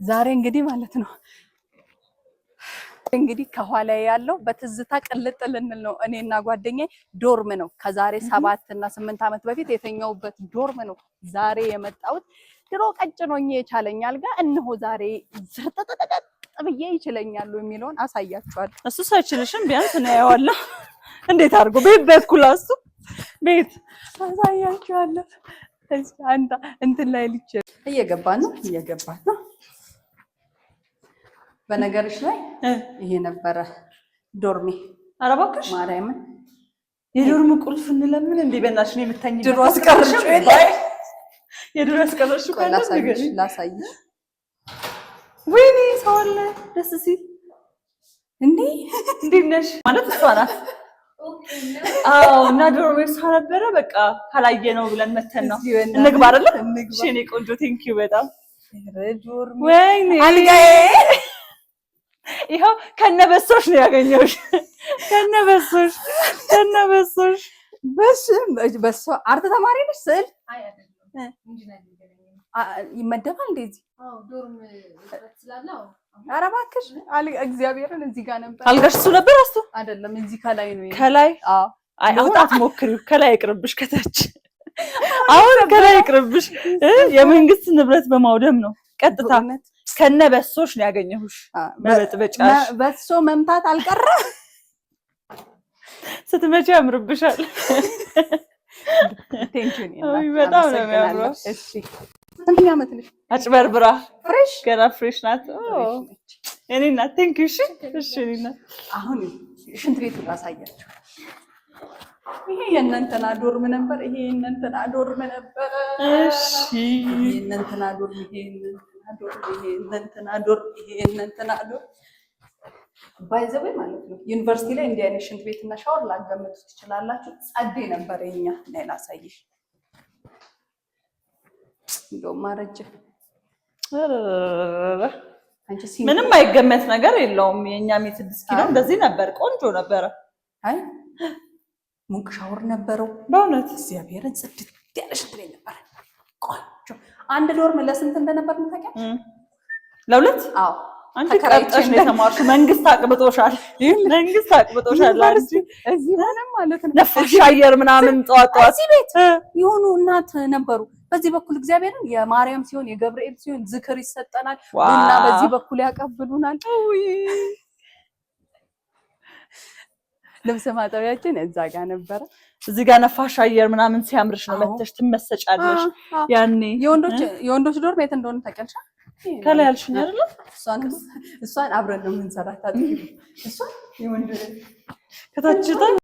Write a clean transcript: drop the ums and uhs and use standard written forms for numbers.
ዛሬ እንግዲህ ማለት ነው እንግዲህ ከኋላ ያለው በትዝታ ቅልጥ ልንል ነው። እኔና ጓደኛዬ dorm ነው፣ ከዛሬ 7 እና 8 ዓመት በፊት የተኛውበት dorm ነው ዛሬ የመጣሁት። ድሮ ቀጭን ሆኜ የቻለኝ አልጋ እነሆ ዛሬ ዝርጥጥጥጥ ብዬ ይችለኛሉ የሚለውን አሳያችኋለሁ። እሱ ሳይችልሽም ቢያንስ ነው ያዋለሁ። እንዴት አድርጎ ቤት በኩል እሱ ቤት አሳያችኋለሁ። እስኪ አንተ እንትን ላይ ልች እየገባን ነው፣ እየገባን ነው። በነገርሽ ላይ ይሄ ነበረ dorm ኤ። ኧረ እባክሽ! ማርያምን። የ dorm ቁልፍ እንለምን እንዴ? በእናትሽ ነው የምተኝበት። ድሮ አስቀርጬው የለ። የድሮ አስቀረሽው ቆይ ካለ ላሳይሽ ንገሪኝ። ላሳይሽ። ወይኔ ሰው አለ፣ ደስ ሲል። እንዴ! እንዴት ነሽ? ማለት እሷ ናት። አዎ፣ እና dorm እሷ ነበረ። በቃ ካላየ ነው ብለን መተን ነው። እስኪ በእናትሽ እንግባ አይደለ? እንግባ። እሺ የኔ ቆንጆ፣ thank you በጣም። ኧረ dorm ኤ ወይኔ! አልጋዬ! ይኸው ከነበሶሽ ነው ያገኘሁሽ። ከነበሶሽ፣ ከነበሶሽ። በስ በስ art ተማሪ ነሽ? ስዕል ይመደባል እንደዚህ? ኧረ እባክሽ፣ እግዚአብሔርን እዚህ ጋር ነበር። አልጋሽ እሱ ነበር አስቱ? አይደለም፣ እዚህ ከላይ ነው። ከላይ? አዎ። አይ፣ አሁን አትሞክሪው። ከላይ ይቅርብሽ፣ ከታች አሁን ከላይ ይቅርብሽ። የመንግስት ንብረት በማውደም ነው። ቀጥታ በእውነት። ከነ በሶሽ ነው ያገኘሁሽ። መበጥበጫሽ። በሶ መምታት አልቀረ። ስትመጪ ያምርብሻል። Thank you። አይ፣ በጣም ነው የሚያምረው። እሺ፣ ስንተኛ ዓመት ነሽ? አጭበርብራ። Fresh። ገና fresh ናት። የኔ እናት፣ thank you። እሺ እሺ፣ የኔ እናት። አሁን ሽንት ቤቱን ላሳያችሁ። ይሄ የእነንትና dorm ነበር። ይሄ የእነንትና dorm ነበር። እሺ። ይሄ የእነንትና dorm፣ ይሄ የእነንትና dorm፣ ይሄ የእነንትና dorm፣ ይሄ የእነንትና dorm። By the way ማለት ነው ዩኒቨርሲቲ ላይ እንዲህ አይነት ሽንት ቤት እና ሻወር ላገምቱ ትችላላችሁ። ጸዴ ነበር የኛ። ነይ ላሳይሽ። እንደውም አረጀ። አንቺ ሲንግ ምንም አይገመት ነገር የለውም። የእኛም የ6 ኪሎ እንደዚህ ነበር፣ ቆንጆ ነበረ። አይ፣ ሙቅ ሻወር ነበረው። በእውነት? እግዚአብሔርን፣ ጽድት ያለ ሽንት ቤት ነበረ። ቆንጆ። አንድ dorm ለስንት እንደነበር ታውቂያለሽ? ለሁለት? አዎ። አንቺ ተከራይቼ ቀብጠሽ ነው የተማርሽው። መንግስት አቅብጦሻል። መንግስት አቅብጦሻል። አንቺ እዚህ ምንም ማለት ነው ነፋሻ አየር ምናምን ጠዋት ጠዋት። እዚህ ቤት የሆኑ እናት ነበሩ። በዚህ በኩል እግዚአብሔርን የማርያም ሲሆን የገብርኤል ሲሆን ዝክር ይሰጠናል። ቡና በዚህ በኩል ያቀብሉናል። ልብስ ማጠቢያችን እዛ ጋር ነበረ። እዚህ ጋር ነፋሻ አየር ምናምን ሲያምርሽ ነው መተሽ ትመሰጫለሽ። ያኔ የወንዶች dorm የት እንደሆነ ታውቂያለሽ? ከላይ ያልሽኝ አይደለ? እሷን አብረን ነው የምንሰራት። እሷን የወንድ ከታች።